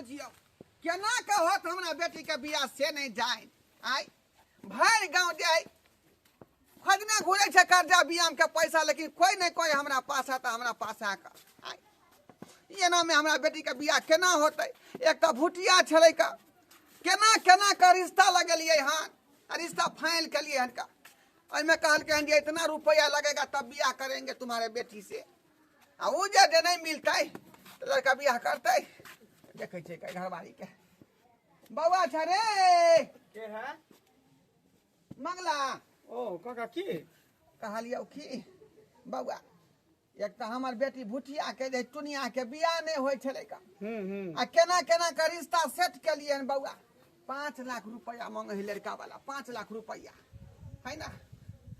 बुझियौ केना के होत हमरा बेटी के बियाह से नहीं जाए। आय भरि गाँव जाय खोजने घुरे छै कर्जा बियाम के पैसा, लेकिन कोई नहीं कोई हमरा पास आता, हमरा पास आके आय एना में हमरा बेटी के बियाह केना होतै। एक तऽ भुटिया छलै का, केना केना के रिश्ता लगेलियै हन, आ रिश्ता फाइनल केलियै हन का, ओहिमे कहलकै हन जे इतना रुपया लगेगा तब बियाह करेंगे तुम्हारे बेटी से, आ ओ जे जे नहीं मिलतै तऽ लड़का बियाह करतै। देखै छियै का घरवाली के बौआ छ रे। के है? मंगला। ओ काका की कहलियौ की बौआ, एक तऽ हमर बेटी भुटिया के जे टुनिया के बियाह नहि होइ छलै का, आ केना केना के रिश्ता सेट केलियै हन बौआ। 5 लाख रुपया मांगे है लड़का वाला, 5 लाख रुपया है ना।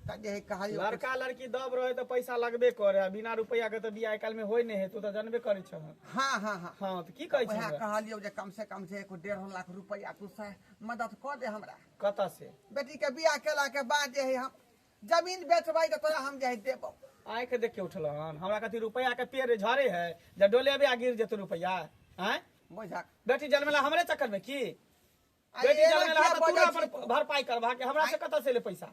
तऽ जे है कहलियौ लड़का लड़की दब रहे तऽ पैसा लगबे करे, आ बिना रुपया के तऽ बियाह आइ काल्हि में होइ नहि है, तू तऽ जानबे करै छह। हाँ हाँ हाँ। हाँ तऽ की कहै वएह छह? कहलियौ जे कम से कम से 1.5 लाख रुपया तू से मदद कऽ दे हमरा। कतऽ से? बेटी के बियाह केला के बाद जे है हम जमीन बेचबै तऽ तोरा हम जे है देबौ। आँखि देख के उठल हन, हमरा कथी रुपया के पेड़ झरे है जे डोलेबे आ गिर जेतौ रुपया? आँय बुझक बेटी जनमेला हमरे चक्कर में की? आ बेटी एना जनमेला किया तऽ तू बजै अपन छी तू? भरपाई करबा के हमरा से कतऽ से ले पैसा?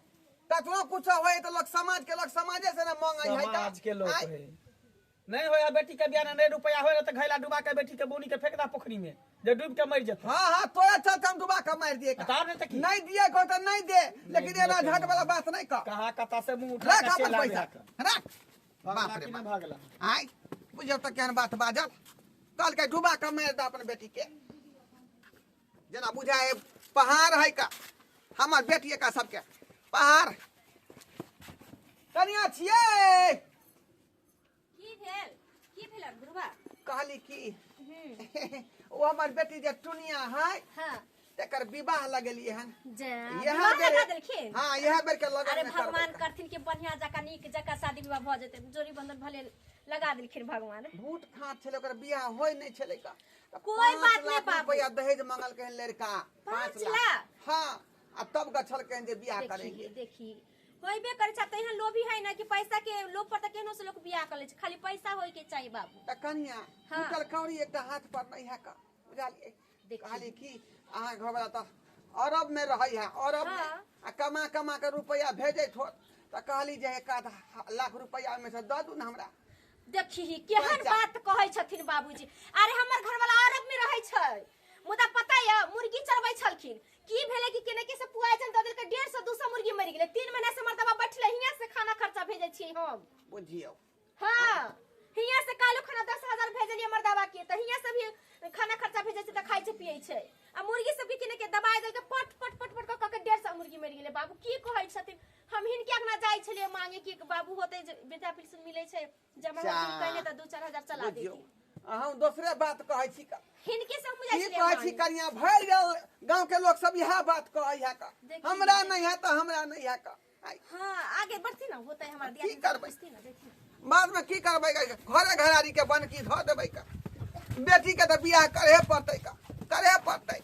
कतनो कुछ होय तऽ लोक समाज के लोक समाजे से ने मांगै है तऽ। समाज के लोक आँय? है नहीं होया बेटी के बियाह नहीं रुपया होय तऽ घैला डुबा के बेटी के बोनी के फेंक दा पोखरी में जे डूब के मर जेतै। हाँ हाँ तोरा चलते हम डुबा के मारि दिए का। तार नहीं तऽ की? नहीं दिए को तऽ नहीं दे, लेकिन दिए एना के झट नहीं। वाला बात नहीं कह। कहाँ कता से मुंह उठा रख के अपन चलि आबे पैसा के। रख। भागला बाप रे कि नहीं बाप। भागला? आय बुझौ तऽ केहन बात बाजल, कहलकै डुबा के मारि दे अपन बेटी के, जेना बुझाय पहाड़ है का हमर बेटी का सबके पहाड़। कनिया छियै। की भेल? की भेल गुरुबा? कहली की ओ हमर बेटी जे टुनिया है, हाँ। तेकर विवाह लगेलियै हन। जे इएह विवाह बेर लगा देलखिन? हाँ, इएह बेर के लगन अरे में करबै। भगवान करथिन कि बढ़िया जकाँ नीक जकाँ शादी विवाह भऽ जेतै, जोड़ी बंधन भले लगा देलखिन भगवान। भूत खाँच छलै, ओकर बियाह होइ नहि छलै का। तऽ कोई 5 बात नहि लाख बाबू। रुपया दहेज मंगलकै हन लड़का, 5 5 लाख? लाख। हाँ, आ तब गछलकै हन जे बियाह देखी, करेंगे। देखी होइबे करै छै, तऽ एहन लोभी है ना कि पैसा के लोभ पर तऽ केहनो से लोक बियाह कर लै छै, खाली पैसा होय के चाही बाबू। तऽ कनिया, हाँ। टूटल कौड़ी एकटा हाथ पर नहीं है का, बुझलियै? देखी। कहली कि अहाँ घरवाला तऽ अरब में रहै है, अरब में, हाँ। आ कमा कमा के रुपया भेजैत होत, तऽ कहली जे 1.5 लाख रुपया ओहिमे से दऽ दू ने हमरा। देखी केहन पैसा। बात कहै छथिन बाबूजी। अरे हमर घरवाला अरब में रहै छै, मुदा पता यऽ मुर्गी चरबै छलखिन, की भेलै कि केने के से पुआजन दऽ देलकै, 150 200 मुर्गी मरि गेलै। 3 महीना से मर्दबा बैठले, हियाँ से खाना खर्चा भेजै छियै हम। बुझियौ। हाँ, हियाँ से काल्हि खाना 10,000 भेजलियै मर्दबा के, तऽ हियाँ से भी खाना खर्चा भेजै छै तऽ खाइ छै पियै छै। आ मुर्गी सबके केने के दबाइ देलकै, पट पट पट पट कऽ के 150 मुर्गी मरि गेलै। बाबू की कहै छथिन, हम हिनके अंगना जाइ छलियै मांगे कि बाबू होतै जे वृद्धा पेंशन मिलै छै, जमा होतै कहिले तऽ 2-4 हजार चला बुझियौ। देती। अहाँ दोसरे बात कहै छी का। हिनके से हम जाइ की छलियै कहै छी मांगे। कनिया, भरि गेल गांव के लोक सब इएह बात कहै है का, देखी। हमरा नहीं है तऽ हमरा नहीं है का। आइ। हाँ, आगे बढ़ती ना होतै हमरा की दियादनी सब करबै? पूछती ना, देखी। बाद में की करबै? घरे घरारी के बनकी धऽ देबै का, बेटी के तऽ बियाह करे पड़तै का, करे पड़तै।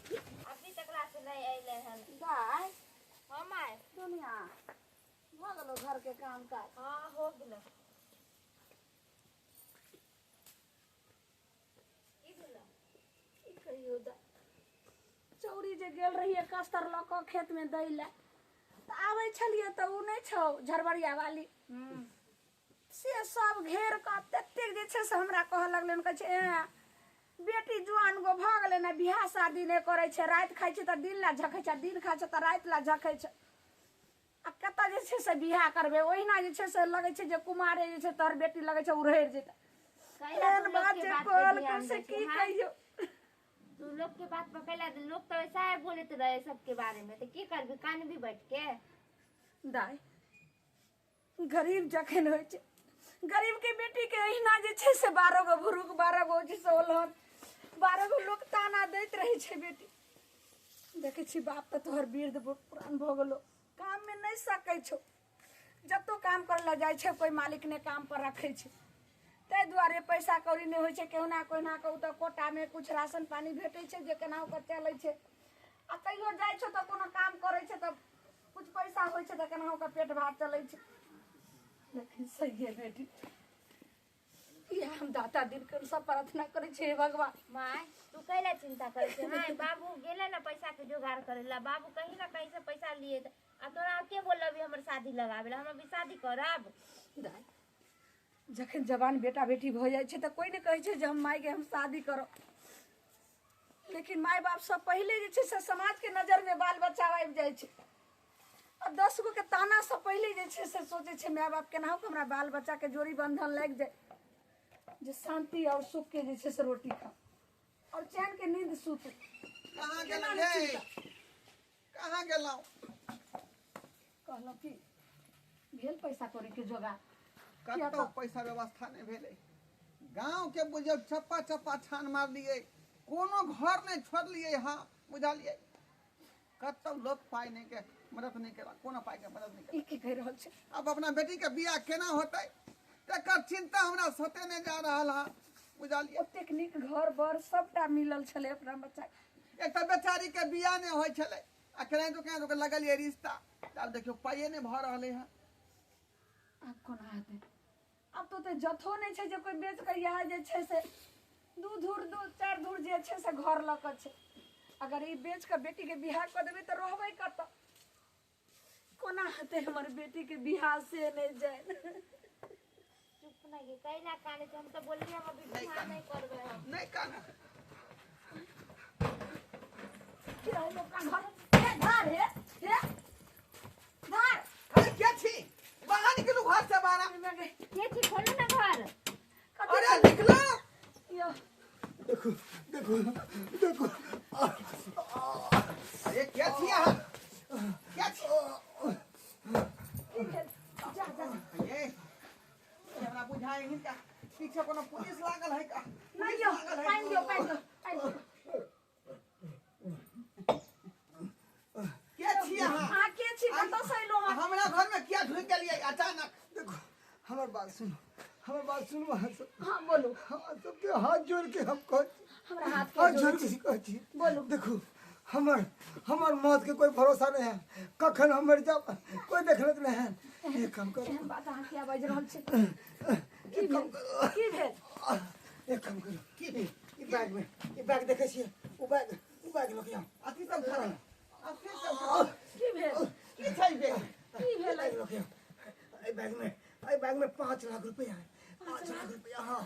अभी तक से नहीं अइले हन। दाय। हाँ my. दुनिया भऽ गेलो घर के काम काज? हाँ हो गेलो। की भेलो? की कहियौ दाय, चौरी जे गेल रहियै कस्तर लऽ कऽ खेत में दै लए, तऽ आबै छलियै तऽ उ नहि छौ झरबरिया वाली, से सब घेर कऽ ततेक जे छै से हमरा कहऽ लगलै, कहै छै ए बेटी जुआन गो भऽ गेलै ने, बियाह शादी नहि करै छै, राति खाइ छै तऽ दिन लए झखै छै, दिन खाइ छै तऽ राति लए झखै छै, आ कतऽ जे छै से बियाह करबै? ओहिना जे छै से लगै छै जे कुमारे जे छै तोहर बेटी लगै छै उड़हरि जेतै। कैला एहन तू लोग बात के जे बात पे कहलकै ध्यान से दै छै, की हाँ? कहियौ। तू लोग के बात पर कैला लोग तो ऐसा है बोलत रहे सबके बारे में, तो की करबी कान भी बैठ के? दाय गरीब जखन होइ छै, गरीब के बेटी के अहिना जे छै से 12 गो भुरुक, 12 गो जे छै ओलहन, 12 गो लोक ताना दैत रहै छै। बेटी देखै छी बाप तऽ तोहर वृद्ध पुरान भऽ गेलो, काममे नहि सकै छौ, जतो काम करै लए जाइ छै कोइ मालिक नहि काम पर रखै छै, ताहि दुआरे पैसा कौड़ी नहि होइ छै। केहुना कोहुना कऽ ओ तऽ कोटामे किछु राशन पानी भेटै छै जे केनाहु कऽ चलै छै, आ कहियो जाइ छौ तऽ कोनो काम करै छै तऽ कुछ पैसा होइ छै तऽ केनाहु कऽ पेट भात चलै छै। लेकिन सहिए बेटी इएह हम दाता दिन के सब प्रार्थना करै छी हे भगवान। माय तू कैला चिंता करे छे? माय बाबू गेले ना पैसा के जुगाड़ करे ला, बाबू कहीं ना कहीं से पैसा लिए त आ तोरा के बोलबी हमर शादी लगाबे ला, हम अभी शादी करब। दाइ जखन जवान बेटा बेटी भऽ जाइ छै तऽ कोइ नहि कहै छै जे हम मायके हम शादी करब, लेकिन माय बाप सब पहिले जे छै से समाजके नजरमे बाल बच्चा आबि जाइ छै आ 10 गो के ताना से पहिले जे छै से सोचै छै माय बाप केनाहु के हमरा बाल बच्चाके जोड़ी बंधन लागि जाय जे शांति और सुख के जे छै से रोटी खाओ और चैन के नींद सुतू। कहाँ गेलहुँ रे? कहाँ गेलहुँ? कहलहुँ कि भेल पैसा कौड़ी के जोगाड़? कतौ पैसा व्यवस्था नहि भेलै। गाँव के बुझियौ चप्पा चप्पा छान मारलियै, कोनो घर नहि छोड़लियै। हाँ बुझलियै, कतौ लोक पाइ नहि के मदद नहि केलक, कोनो पाइ के मदद नहि ई केलक। की कहि रहल छै? आब अपना बेटी के बियाह केना होतै तकर चिंता हमरा सते नहि जा रहल हँ, बुझलियै? ओतेक नीक घर बर सबटा मिलल छलै अपना बच्चा के। एक तऽ बेचारी के बियाह नहि होइ छलै आ केनाहितो केनाहितो के लगलियै रिश्ता, आब देखियौ पाइए नहि भऽ रहलै हँ। आब कोना हेतै? आब तऽ ओते जथो नहि छै जे कोइ बेच कऽ इएह जे छै से 2 धूर 2-4 धूर जे छै से घर लऽ कऽ छै। अगर ई बेच कऽ बेटीके बियाह कऽ देबै तऽ रहबै कतऽ? कोना हेतै हमर बेटीके बियाह से नहि जानि। चुप नहीं गे, कैला काने छे? हम तो बोललिए हम अभी नहीं बियाह कानू। नहीं करबे हम। नहि कानू। की रहै लोक का घर? हे धार, हे हे धार। अरे के छी? बाहर निकलू घर से बाहर। के छी? खोलू ना घर। कथी अरे छलै? निकलू। यो देखो देखो देखो, अरे के छी अहाँ? के छी? की भेल? जा जा। ये हमरा बुझाइ हिनका पीछे कोनो पुलिस लागल है का? नहि यौ, पानि दियौ, पानि दियौ, पानि दियौ। के छी अहाँ? अहाँ के छी? कतऽ से एलहुँ अहाँ? हमरा घर में किया ढुकि गेलियै अचानक? देखो हमर बात सुनो, हमर बात सुनो अहाँ सब। हाँ बोलू। अहाँ सबके हाथ जोड़ के हम कहै छी, हमरा हाथ के हाथ जोड़ै जोड़ के छी। कहै छी। बोलू। देखो हमर हमर मौत के कोई भरोसा नहीं है, कखन हम मर जाब कोई देखलक नहीं है। एक काम करो। एहन बात अहाँ किया बाजि रहल छी? की एक काम भेल? करो। की भेल? एक काम करो, की ई बैग में ई बैग देखै छियै, उ बैग उ बैग लऽ के आउ। अथी सब खराब, अथी सब खराब। की भेल? की छै बे? की भेल? बैग लऽ के आउ। एहि बैग में एहि बैग में 5 लाख रुपया है, 5 लाख रुपया। हाँ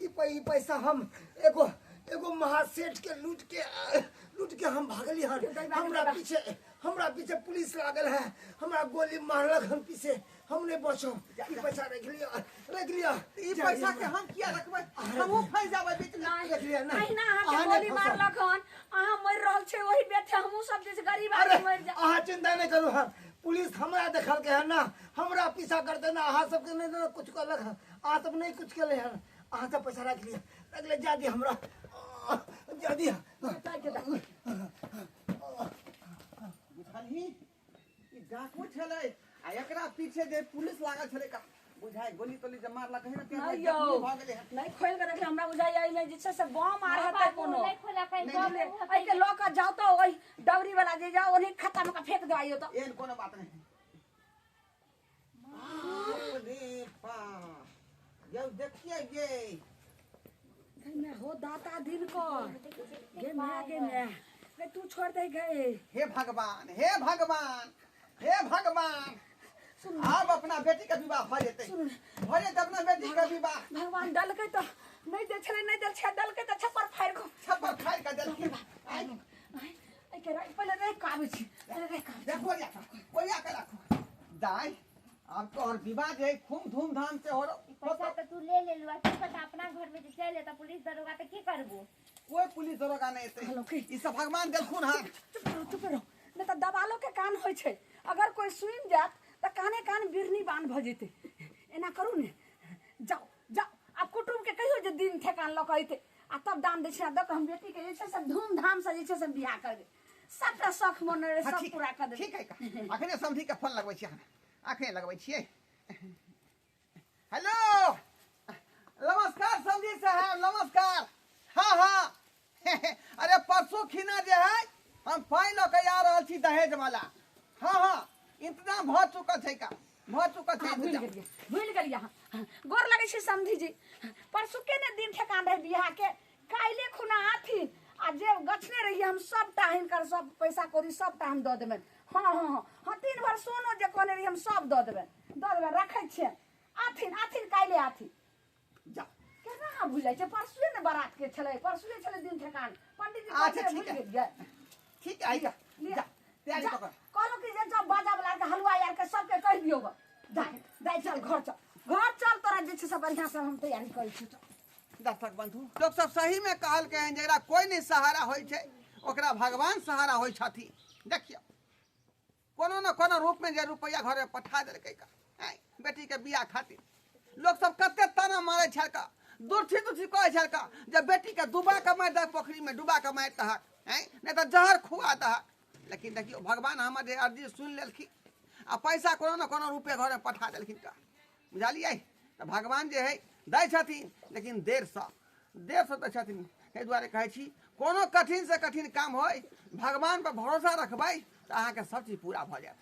ई बैग ई पैसा हम एगो एगो महासेठ के लूट के हम भागली हन। हमरा पीछे हमरा पीछे पुलिस लागल है, हमरा गोली मारलक हन पीछे, हम नहीं बचब। ई पैसा रख लिया, रख लिया। ई पैसा के हम किया रखबै? हमहूँ फंसि जाबै बीच में। रख लिया ना। अहिना अहाँके अहाँ नहि गोली फंसब। मारलक हन, अहाँ मरि रहल छै ओहि बेथे हमहूँ सब जे छै गरीब अरे आदमी मरि जा। अहाँ चिंता नहीं करू, हम पुलिस हमरा देखलकै हन ना, हमरा पीछा करते ना, अहाँ सबके नहीं ना कुछ कहलक हन, अहाँ सब नहीं कुछ केले हन। अहाँ सब पैसा रख लिया, रख लिया, जा दिया हमरा, जा दिया। बुझलही, ई डाकू छलै आ एकरा पीछे जे पुलिस लागल छलै का बुझाइ गोली तोली जे मारलक है ने, नहि यौ, जख्मी भऽ गेलै हन। नहि खोलि कऽ देखले, हमरा बुझाइया एहिमे जे छै से बम आर हेतै बाबू कोनो। नहीं खोला कहीं नहीं, बम एहिके लऽ कऽ जाउ तऽ ओहि डबरी वाला जे जाउ ओन्ही खत्ता मे कऽ फेंक दो तऽ। एहन कोनो बात नहि। बाप रे बाप, यौ देखियै ये। गै माय हो दाता दिन कर, गे माय, गे माय, गे तू छोड़ दे गे। हे भगवान, हे भगवान, हे भगवान, सुन आब अपना बेटी के विवाह भऽ जेतै, भऽ जेतै अपना बेटी के विवाह। भगवान डलकै तऽ नहि दै छलै, नहि देल छै, डलकै तऽ छप्पर फाड़ि कऽ छप्पर फाड़ि कऽ देलखिन। आइ एहिके राखि, पहिले राखि कऽ आबै छी, पहिले राखि कऽ आबै छी। देखो या कोरिया के राखो दाइ, आब तोहर विवाह जे है खूब धूमधाम से हो ई पैसा तो तू ले लेलु, आ की पता अपना घर में जे चलि एतऽ पुलिस दरोगा तऽ की करबू? कोई पुलिस दरोगा नहीं एतै। कहलहुँ की? ई सब भगवान देलखुन हन। चुप रहो, चुप रहो, नहि तऽ दबालो के कान होइ छै, अगर कोइ सुनि जायत तऽ काने कान बिरनी बान भऽ जेतै। एना करू ने, जाउ जाउ आब कुटुम्ब के कहियौ जे दिन ठेकान लऽ कऽ अयतै आ तब दान दक्षिणा दऽ कऽ हम बेटी के जे छै से धूमधाम से जे छै से बियाह करबै, सबटा शौख मन रहै हाँ, सब ठीक पूरा कऽ देबै। ठीक है का, अखने समझी के फोन लगबै छियै, अखने लगबै छियै। हेलो, नमस्कार समझी साहब, नमस्कार। हाँ हाँ, अरे परसों खिना जे है हम पाइ लऽ के आ रहल छी दहेज वाला। हाँ हाँ, इंतजाम भऽ चुकल छै का, भऽ चुकल छै हाँ, भूलि इंतजाम। गेलियै, भूलि गेलियै अहाँ। गोर लगै छी समधी जी। परसुके ने दिन ठेकान रहै बियाह के, काल्हि खुना आथिन आ जे गछने रहियै हम सबटा हिनकर सब पैसा कौड़ी सबटा हम दऽ देबनि। हँ हँ हँ हँ, 3 भर सोनो जे कहने रहियै हम सब दऽ देबनि, दऽ देबनि, रखै छियनि। आथिन आथिन काल्हि आथिन। जा केना अहाँ भूलि जाइ छियै? परसुए ने बारात के छलै, परसुए छलै दिन ठेकान। पंडित जी अच्छा, कहने ठीक भूलि है। गेलियै। ठीक है, जा लिअ। जा तैयारी जा, कऽ कर। कहलहुँ कि जे जब बाजा वाला के हलुआ यार के सबके कहि दियौ ग। जा जा चल घर चल, घर चल, तोरा जे छै से बढ़िआँ से हम तैयारी करै छी। चल। दर्शक बंधु, लोक सब सही में कहलकै हन जकरा कोइ नहि सहारा होइ छै ओकरा भगवान सहारा होइ छथिन। देखियौ कोनो न कोनो रूप में जे रुपैआ घरे पठा देलकै का आँय, बेटी के बियाह खातिर लोक सब कते ताना मारै छलका, दुर्थी दुर्थी कहै छलका जे बेटी के डुबा के मारि दहक, पोखरी में डुबा के मारि दहक, आँय, नहि तऽ जहर खुआ दहक। लेकिन देखियौ भगवान हमर जे अर्जी सुनि लेलखिन आ पैसा कोनो न कोनो रूपे घरे पठा देलखिन का, बुझलियै? तऽ भगवान जे है दै छथिन लेकिन देरसँ, देरसँ दै छथिन। ताहि दुआरे कहै छी कोनो कठिन से कठिन काम होय भगवान पर भरोसा रखबै तऽ अहाँके सब चीज पूरा भऽ जायत।